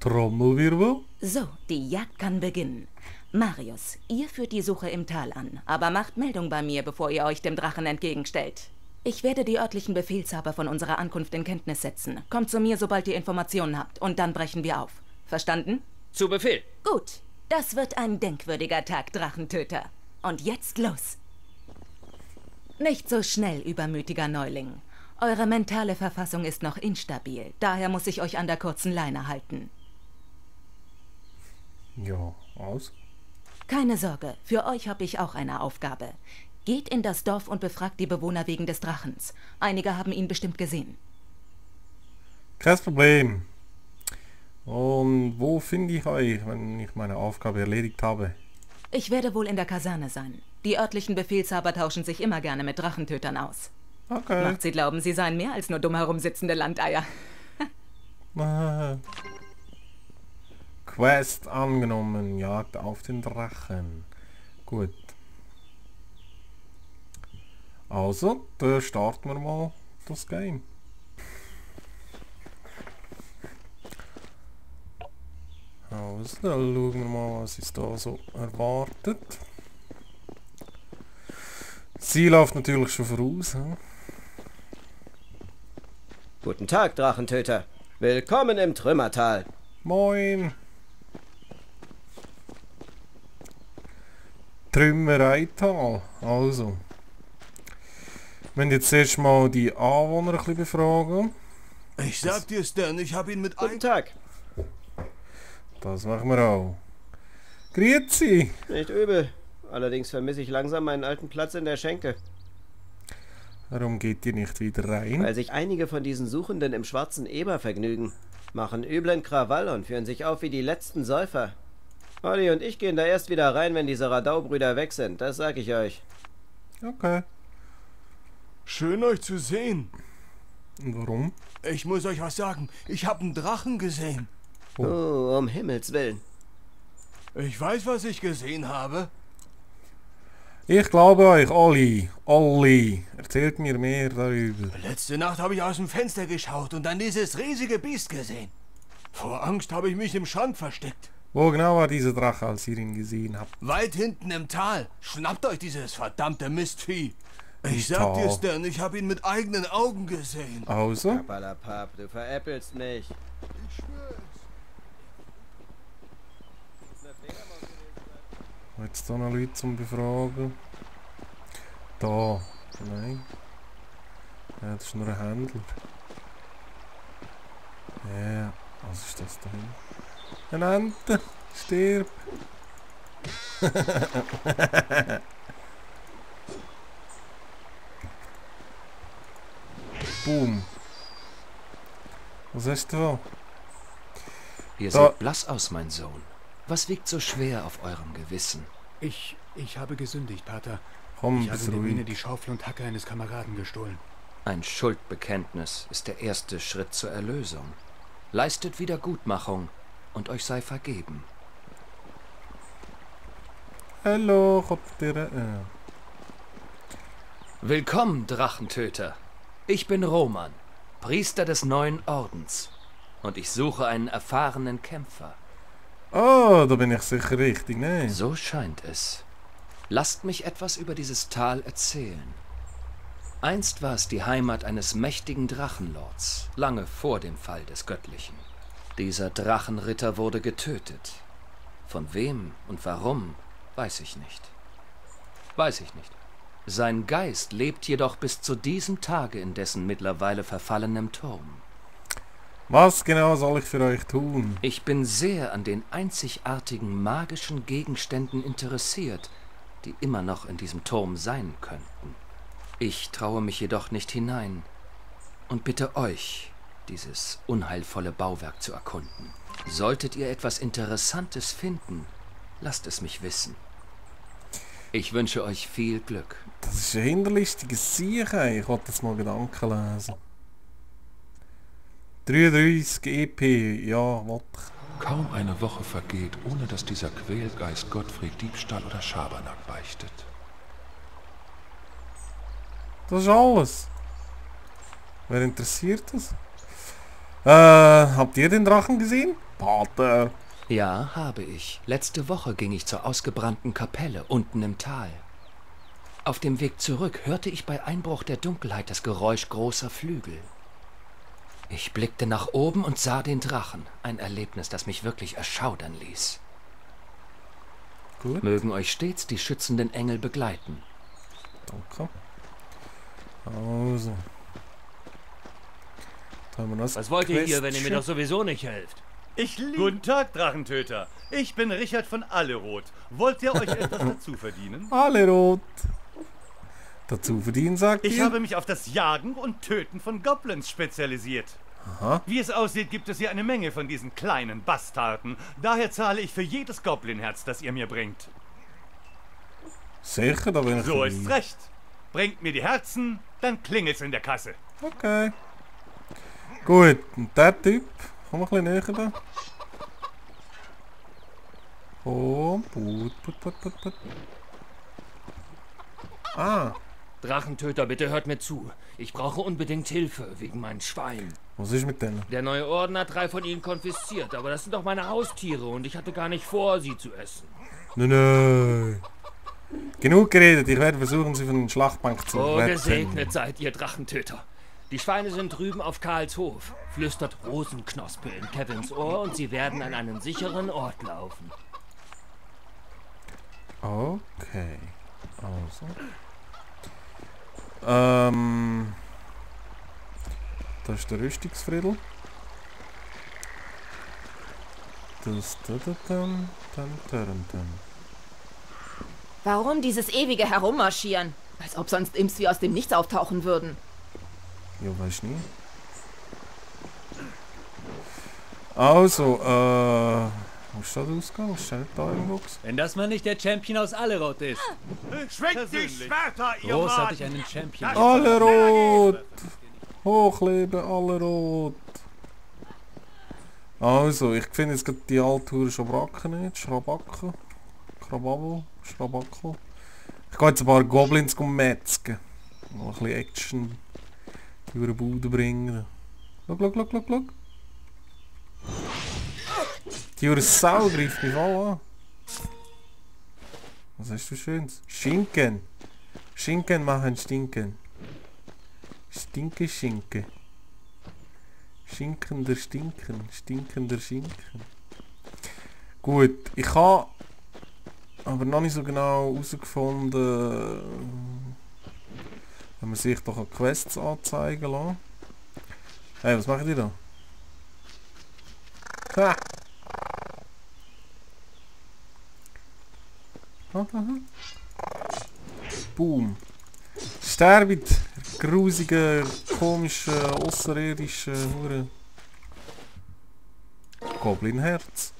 Trommelwirbel. So, die Jagd kann beginnen. Marius, ihr führt die Suche im Tal an, aber macht Meldung bei mir, bevor ihr euch dem Drachen entgegenstellt. Ich werde die örtlichen Befehlshaber von unserer Ankunft in Kenntnis setzen. Kommt zu mir, sobald ihr Informationen habt, und dann brechen wir auf. Verstanden? Zu Befehl. Gut, das wird ein denkwürdiger Tag, Drachentöter. Und jetzt los. Nicht so schnell, übermütiger Neuling. Eure mentale Verfassung ist noch instabil, daher muss ich euch an der kurzen Leine halten. Ja, aus. Keine Sorge, für euch habe ich auch eine Aufgabe. Geht in das Dorf und befragt die Bewohner wegen des Drachens. Einige haben ihn bestimmt gesehen. Kein Problem. Und wo finde ich euch, wenn ich meine Aufgabe erledigt habe? Ich werde wohl in der Kaserne sein. Die örtlichen Befehlshaber tauschen sich immer gerne mit Drachentötern aus. Okay. Macht sie glauben, sie seien mehr als nur dumm herumsitzende Landeier. Quest angenommen. Jagd auf den Drachen. Gut. Also, da starten wir mal das Game. Also, dann schauen wir mal, was uns da so erwartet. Sie läuft natürlich schon voraus. Hm? Guten Tag, Drachentöter. Willkommen im Trümmertal. Trümmereital. Also. Wir werden jetzt erst mal die Anwohner ein bisschen befragen. Ich sag dir, Stan, ich hab ihn mit Guten Tag. Das machen wir auch. Grüezi. Nicht übel. Allerdings vermisse ich langsam meinen alten Platz in der Schenke. Warum geht ihr nicht wieder rein? Weil sich einige von diesen Suchenden im schwarzen Eber vergnügen. Machen üblen Krawall und führen sich auf wie die letzten Säufer. Olli und ich gehen da erst wieder rein, wenn diese Radau-Brüder weg sind. Das sag ich euch. Okay. Schön euch zu sehen. Und warum? Ich muss euch was sagen. Ich hab einen Drachen gesehen. Oh, um Himmels Willen. Ich weiß, was ich gesehen habe. Ich glaube euch, Olli. Erzählt mir mehr darüber. Letzte Nacht habe ich aus dem Fenster geschaut und dann dieses riesige Biest gesehen. Vor Angst habe ich mich im Schrank versteckt. Wo genau war dieser Drache, als ihr ihn gesehen habt? Weit hinten im Tal. Schnappt euch dieses verdammte Mistvieh. Ich sag dir, Stan, ich habe ihn mit eigenen Augen gesehen. Also? Papalapap, du veräppelst mich. Ich schwör's. Jetzt da noch Leute zum Befragen. Da. Nein. Ja, das ist nur ein Händler. Ja, was ist das da hinten? Eine Ente. Stirb. Boom. Was hast du da? Ihr Da- seht blass aus, mein Sohn. Was wiegt so schwer auf eurem Gewissen? Ich habe gesündigt, Pater. Komm, Ich habe bist in der Mine ruhig. die Schaufel und Hacke eines Kameraden gestohlen. Ein Schuldbekenntnis ist der erste Schritt zur Erlösung. Leistet Wiedergutmachung und euch sei vergeben. Hallo, Kopftiere. Willkommen, Drachentöter. Ich bin Roman, Priester des neuen Ordens. Und ich suche einen erfahrenen Kämpfer. Oh, da bin ich sicher richtig, ne? So scheint es. Lasst mich etwas über dieses Tal erzählen. Einst war es die Heimat eines mächtigen Drachenlords, lange vor dem Fall des Göttlichen. Dieser Drachenritter wurde getötet. Von wem und warum, weiß ich nicht. Sein Geist lebt jedoch bis zu diesem Tage in dessen mittlerweile verfallenem Turm. Was genau soll ich für euch tun? Ich bin sehr an den einzigartigen magischen Gegenständen interessiert, die immer noch in diesem Turm sein könnten. Ich traue mich jedoch nicht hinein und bitte euch, dieses unheilvolle Bauwerk zu erkunden. Solltet ihr etwas Interessantes finden, lasst es mich wissen. Ich wünsche euch viel Glück. Das ist ein hinterlistiges Sicher. Ich wollte das mal Gedanken lesen. 33 EP, ja, was? Kaum eine Woche vergeht, ohne dass dieser Quälgeist Gottfried Diebstahl oder Schabernack beichtet. Das ist alles. Wer interessiert das? Habt ihr den Drachen gesehen? Pater. Ja, habe ich. Letzte Woche ging ich zur ausgebrannten Kapelle unten im Tal. Auf dem Weg zurück hörte ich bei Einbruch der Dunkelheit das Geräusch großer Flügel. Ich blickte nach oben und sah den Drachen. Ein Erlebnis, das mich wirklich erschaudern ließ. Gut. Mögen euch stets die schützenden Engel begleiten. Danke. Also. Da haben wir das Was wollt ihr hier, wenn ihr mir Questchen. doch sowieso nicht helft? Guten Tag, Drachentöter. Ich bin Richard von Alleroth. Wollt ihr euch etwas dazu verdienen? Alle rot. Dazu verdienen, sagt Ich ihr? habe mich auf das Jagen und Töten von Goblins spezialisiert. Aha. Wie es aussieht, gibt es hier eine Menge von diesen kleinen Bastarden. Daher zahle ich für jedes Goblinherz, das ihr mir bringt. Sicher, da bin ich So dabei. ist's recht. Bringt mir die Herzen, dann klingelt's in der Kasse. Okay. Gut, und der Typ, komm ein bisschen näher da. Oh, put. Ah, Drachentöter, bitte hört mir zu. Ich brauche unbedingt Hilfe wegen meinen Schweinen. was ist mit denen? Der neue Orden hat 3 von ihnen konfisziert, aber das sind doch meine Haustiere und ich hatte gar nicht vor, sie zu essen. Nein. Genug geredet, ich werde versuchen, sie von den Schlachtbank zu Oh, retten. gesegnet seid ihr Drachentöter. Die Schweine sind drüben auf Karls Hof, flüstert Rosenknospe in Kevins Ohr und sie werden an einen sicheren Ort laufen. Okay. Also. Das ist der Rüstungsfriedel. Das dann. Warum dieses ewige Herummarschieren? Als ob sonst Imps wie aus dem Nichts auftauchen würden. Ja, weiß nie. Also, wo ist da der Ausgang? Ist der nicht da irgendwo? Wenn das mal nicht der Champion aus Alleroth ist. Schwenkt die Schwerter, ihr Großartig Maden! einen Champion. Alle rot! Hochleben, alle rot! Also, ich finde jetzt gerade die Alturen Schabracken nicht. Schrabacken. Krababel. Schrabackel. Ich gehe jetzt ein paar Goblins metzgen. Noch ein bisschen Action über die Bude bringen. Schau. Die Jure Sau greift mich voll an. Was hast du Schönes? Schinken. Schinken machen stinken. Schinken. Stinkender Stinken. Stinkender Schinken. Gut, ich habe aber noch nicht so genau herausgefunden, wenn man sich doch Quests anzeigen lässt. Hey, was macht ihr da? Ha! Boom. Sterbit! Grusige, komische, außerirdische Hure. Goblinherz.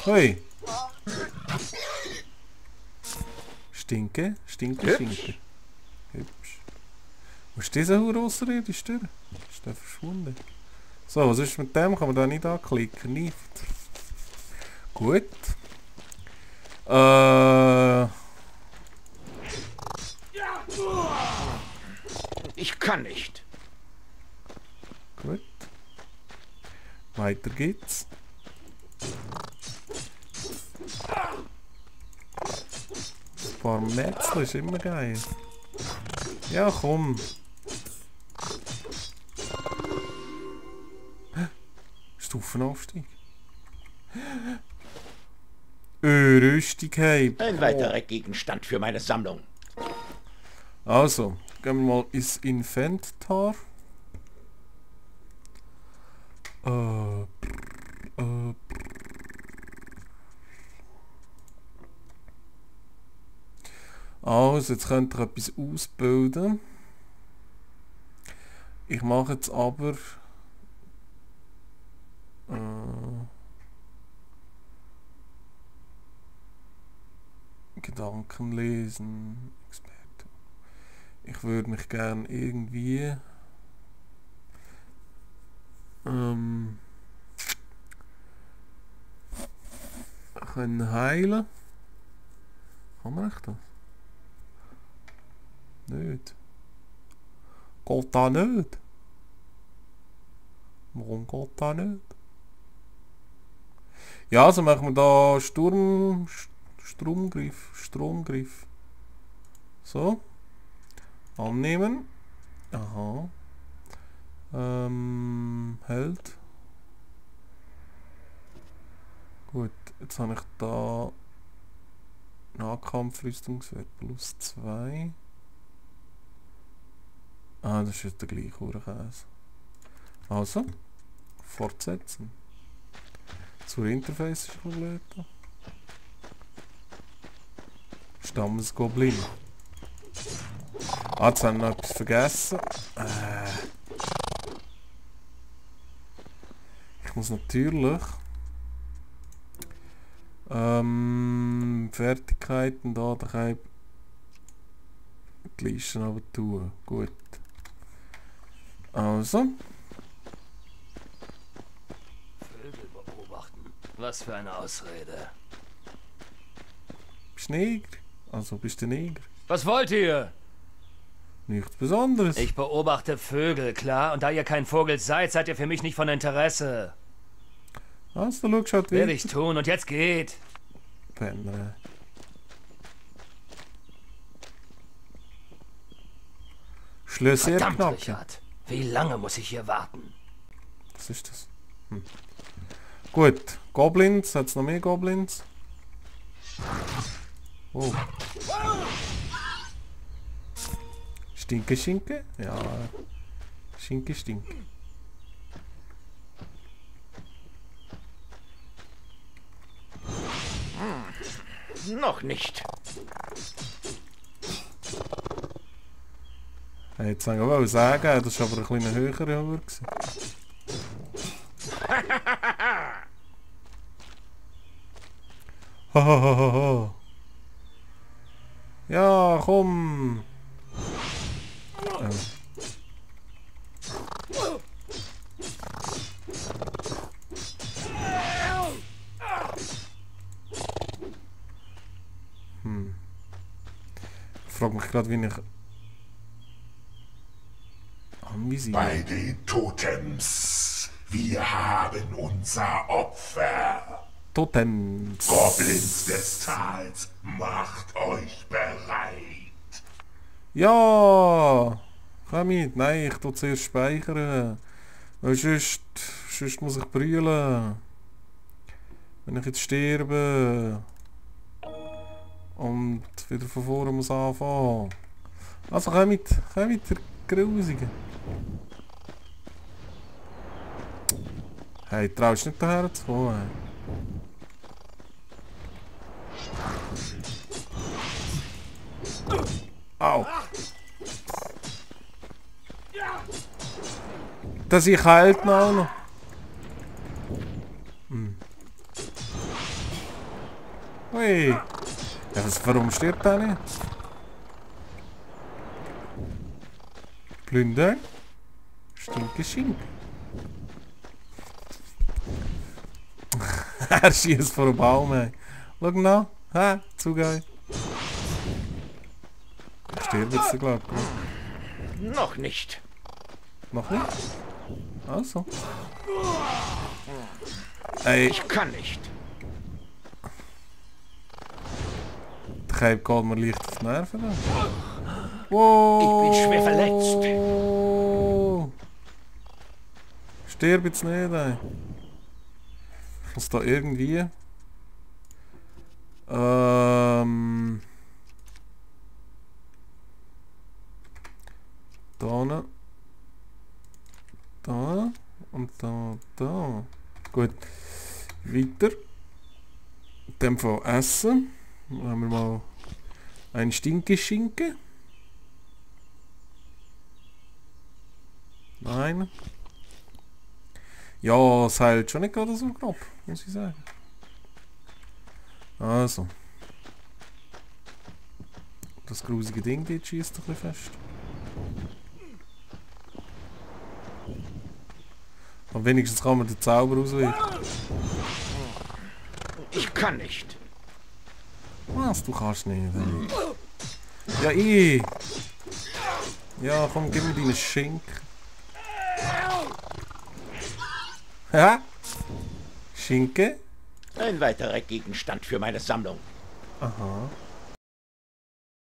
Hey! Stinke. Hübsch. Wo ist dieser Hure außerirdisch? Ist der verschwunden? So, was ist mit dem? Kann man da nicht anklicken? Nicht. Gut. Ich kann nicht. Gut. Weiter geht's. Ein paar Metzel ist immer geil. Ja, komm. Stufenaufstieg. Rüstung haben. Ein weiterer Gegenstand für meine Sammlung. Also, gehen wir mal ins Inventar. Also, jetzt könnt ihr etwas ausbilden. Ich mache jetzt aber Gedanken lesen. Experte. Ich würde mich gern irgendwie können heilen. Kann man echt das? Nicht. Geht da nicht? Warum geht da nicht? Ja, also machen wir da Stromgriff. So. Annehmen. Aha. Held. Gut, jetzt habe ich da Nahkampfrüstungswert plus 2. Ah, das ist jetzt der gleiche Uhrkäse. Also, fortsetzen. Zur Interface ist ein blöd. Stammesgoblin. Ah, jetzt haben wir noch etwas vergessen. Ich muss natürlich Fertigkeiten da kann ich die Listen aber tun. Gut. Also. Vögel beobachten. Was für eine Ausrede. Bist du Neger? Also bist du Neger? Was wollt ihr? Nichts Besonderes. Ich beobachte Vögel, klar? Und da ihr kein Vogel seid, seid ihr für mich nicht von Interesse. Also, du schaut Werde ich tun und jetzt geht. Penner. Schlüssel knapp. Richard. Wie lange muss ich hier warten? Was ist das? Gut. Goblins. Hat es noch mehr Goblins? Oh. Stinke, Schinke? Ja. Schinke, Stinke. Noch nicht. Hey, jetzt sagen wir sagen, das war aber ein bisschen höhere Höhe. Hahaha. Ja, komm. Ich frage mich gerade, wie ich anvisiere. Bei den Totems. Wir haben unser Opfer. Totems. Goblins des Tals, macht euch bereit. Ja! Komm mit. Nein, ich tue zuerst speichern. Weil sonst muss ich brüllen. Wenn ich jetzt sterbe. Und wieder von vorne muss anfangen. Also komm mit, der Grusige. Hey, traust du nicht daher zu kommen? Au! Dass ich halt noch. Ui! Ja, warum stirbt er nicht? Plündern? Stinke Schinken. Er schießt vor den Baum, ey. Schau nach. Ha, zu geil. Stirbt jetzt der Glock. Noch nicht. Noch nicht? Also. Ey. Ich kann nicht. Der Cape geht mir leicht auf die Nerven. Da. Wow. Ich bin schwer verletzt. Stirb jetzt nicht, ey. Ich muss da irgendwie... Da und da. Gut. Weiter. In dem Fall essen. Dann haben wir mal ein Stinke-Schinke. Nein. Ja, es heilt schon nicht gerade so knapp, muss ich sagen. Also. Das grusige Ding dort schießt ein bisschen fest. Aber wenigstens kann man den Zauber auswirken. Ich kann nicht. Was? Du kannst nicht. Ja, ich. Ja, komm, gib mir deine Schinken. Ja? Schinke? Ein weiterer Gegenstand für meine Sammlung. Aha.